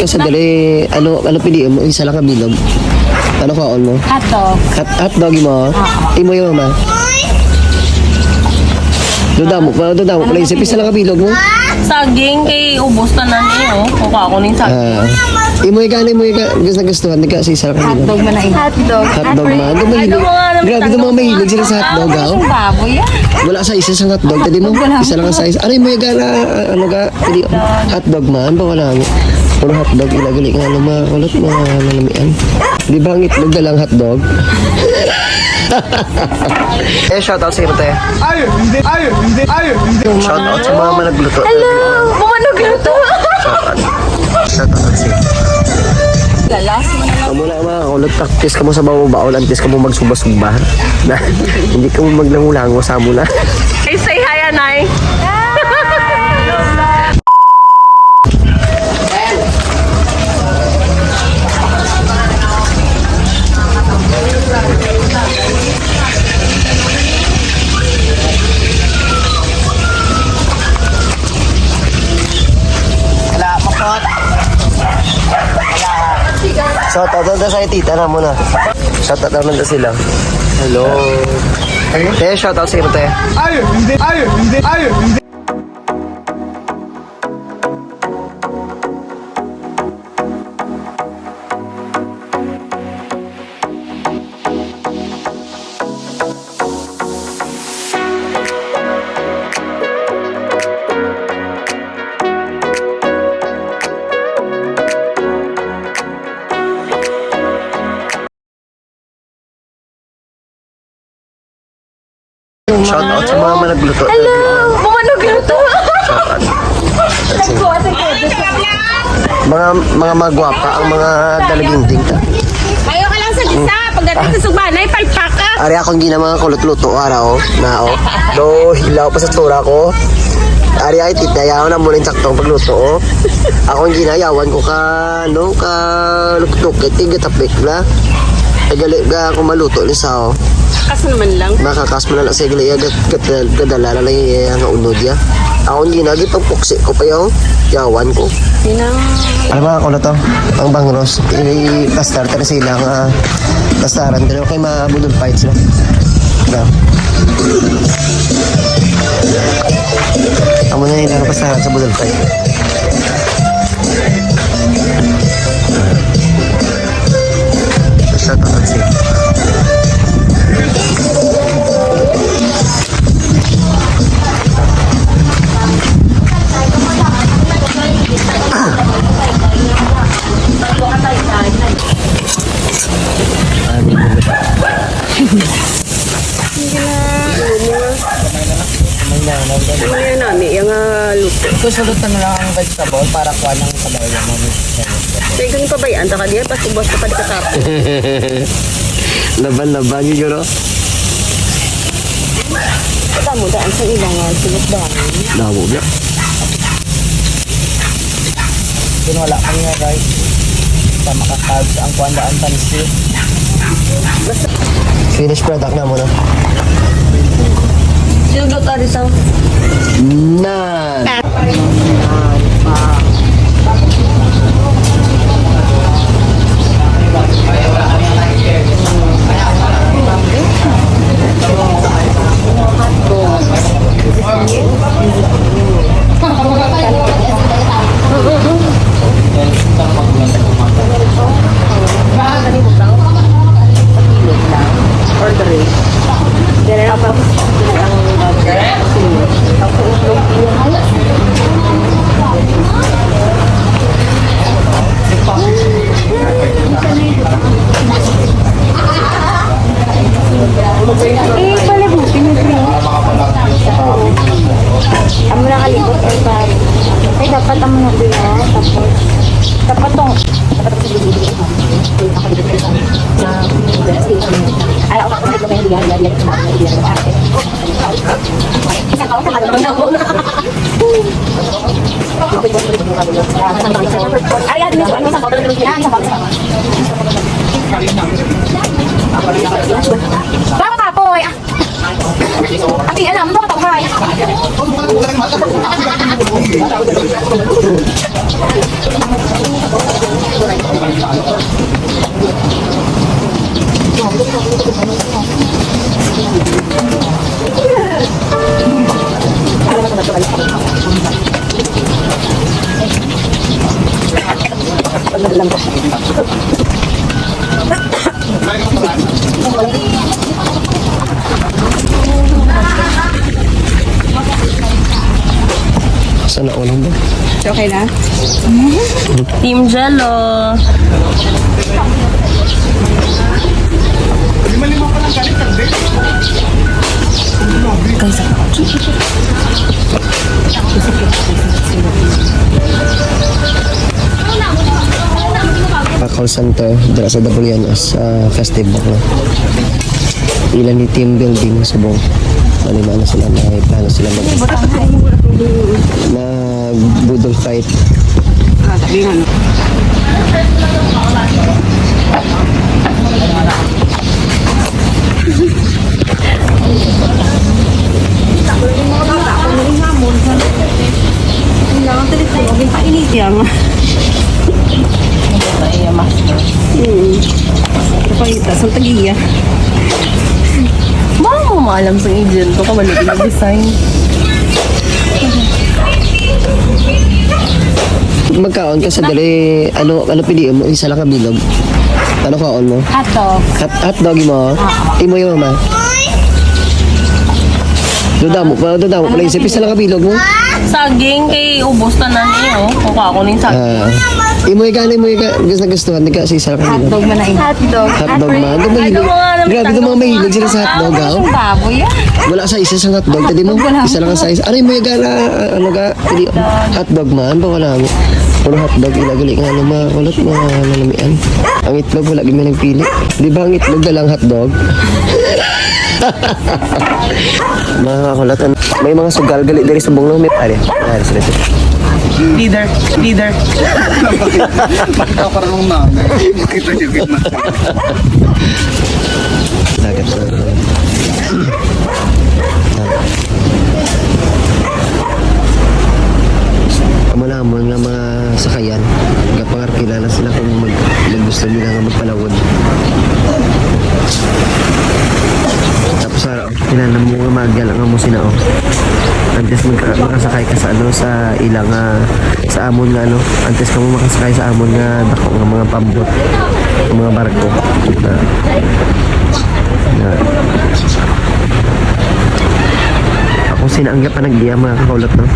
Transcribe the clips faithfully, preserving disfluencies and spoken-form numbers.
Sandali, ano, ano piliin mo? Isa lang ka bilog. Ano kaon mo? Hotdog. Hot, hotdog mo? Oo. Imo yung mama. Dudamo pa, dudamo pa lang isip. Isa lang ka bilog mo? Saging kay ubos tanan eh, oh. Kukuha ko ning saging. Ah. Imo yung gani mo yung gusto, gusto, hindi ka sa isa lang ka bilog. Hotdog man na. Hotdog. Hotdog man. Ay, Grabe, ito mga naman grabe, ito mga mahilig sila sa hotdog, ah. Baboy, ah. Wala sa isa sa hotdog. Tadi mo, Hotdog, wala. Isa lang ang size. Ano mo yung gana, ano ka, Pwede, hotdog man, ba wala mo? Puro hotdog, ilagali nga ano, mga kulot, mga nalamian. Di ba ang itlog na lang hotdog? Eh, shout out sa imo, te. Ay, hindi, ay, hindi, ay, hindi. Shout out sa mga managluto. Hello! Mga nagluto! Shout out. Shout out sa imo. Lalas mo na lang. Amo na, mga kulot, practice ka mo sa babaw, antes ka mo magsugba-sugba. Na, hindi ka mo maglango-lango sa amo na. Ay, say hi, Anay. Wala, mapot. Shout out na sa tita na muna. Shout out naman na sila. Hello. Eh, shout out sa imo, te. Ay, hindi, ay, hindi, ay, hindi. Shout out sa mga managluto. Hello! Mga nagluto! Shout out. Nagkuha sa kuya. Mga, mga magwapa ang mga dalaginding ta. Mayo ka lang sa gisa. Pagdating sa sugbanay, palpak ka. Ari akong gina mga kulot-luto, ara, oh. Na, oh. Do, hilaw pa sa tsura ko. Ari ay, titayaw na muna yung saktong pagluto, oh. Akong ginayawan ko ka, ano, ka luktok, kay tigatapik na. Ay, gali, ga, kung maluto ni sa, oh. Kas naman lang. Makakas mo na lang, sige, gali, gat, gat, gadala na lang yung iya nga unod, ya. Akong gina, gipagpuksi ko pa, yaw. Yawan ko. Yun ang Ano mga kulot to? Ang bangros, i-pastar ta sila nga pastaran, pero kay mga budol fights na. Na. Amo na nila pastaran sa budol fight. Shout out sa Ano yan, nami? Yung, ah, luto. Susulot na lang ang vegetable para kuha ng sabaw yan, mami. Kaya kung pabayaan ta ka diyan, tapos ubos ka pa sa kape. Laban-laban, siguro. Tamo daan sa ilang, ah, sulot daan. Damo biya. Kung wala kami nga, guys, sa makakal sa ang kuwan daan, pansit. Finished product na mo na. Sino ba tayo sa Nan. Order. Pero ang Eh, palagutin mo, pre. Amo na kalibot or pa. Ay, dapat amo na, pre, ah. Tapos, dapat tong, dapat tong. Baka kapoy. Ati, alam mo, matawhay. Sana all lang ba? Okay na? Team Jello. Guys, ah, call center dira sa Dabulian sa Festive Book, no? Ila ni team building subong. Mali ba na sila? May plano sila mag-, mag-boodle fight. Ah, sabi nga, no? Kailangan telepono, di pa init yang. Iya, master. Hmm. Kapangita, sa tagiya. Mao mo maalam sa agent ko, kabalo, nag-design. Magkaon ka sa dali, ano, ano piliin mo? Isa lang ka bilog? Ano kaon mo? Hotdog. Hot, hotdog mo? Oo. Imo yung mama? Dudamo pa, dudamo pa lang isip. Isa lang ka bilog mo? Saging kay ubos tanan eh, oh. Kung ako ning saging. Ah. Imo yung gani, imo yung ga-, gusto, gustuhan, di ka sa isa lang ka bilog. Hotdog man na eh. Hotdog. Hotdog man. Ano mahilig? Ano mga Grabe ka mga mahilig sila sa hotdog, ah. Ang baboy, ah. Wala sa isa sa hotdog, tadi mo? Wala. Isa lang ang size. Aray mo yung gana, ano ka? Pili, hotdog man, ba wala mo? Puro hotdog, ila gali nga, ano, mga kulot, mga nalamian. Ang itlog, wala gid may nagpili. Di ba ang itlog na lang hotdog? Mga kulot, ano? May mga sugal gali diri sa bunglo, may pare. Pare, sila, sila. Leader, leader. Ikaw parang mga, makita niyo, gid, mas Dagat sa Amo na, amo nga mga sakayan. Gapangarkila na sila kung mag-, mag-, gusto nila nga magpalawod. Tapos, ah, kinahanglan mo nga maagyala nga mo sina, oh. Antes magka-, makasakay ka sa, ano, sa ilang, ah, sa amon nga, ano, antes ka mo makasakay sa amon nga dako nga mga pambot, nga mga barko. Ah. Ah. Ako sina ang panagdiya, mga kakulot, no?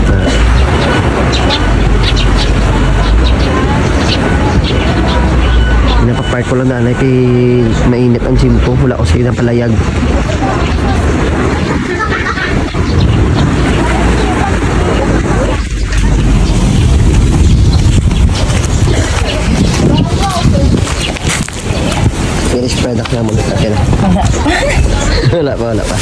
Ah. Pinapapark ko lang na, kay mainit ang tiyempo. Wala ko sa ilang palayag. Finished product naman. Okay na. Wala pa, wala pa.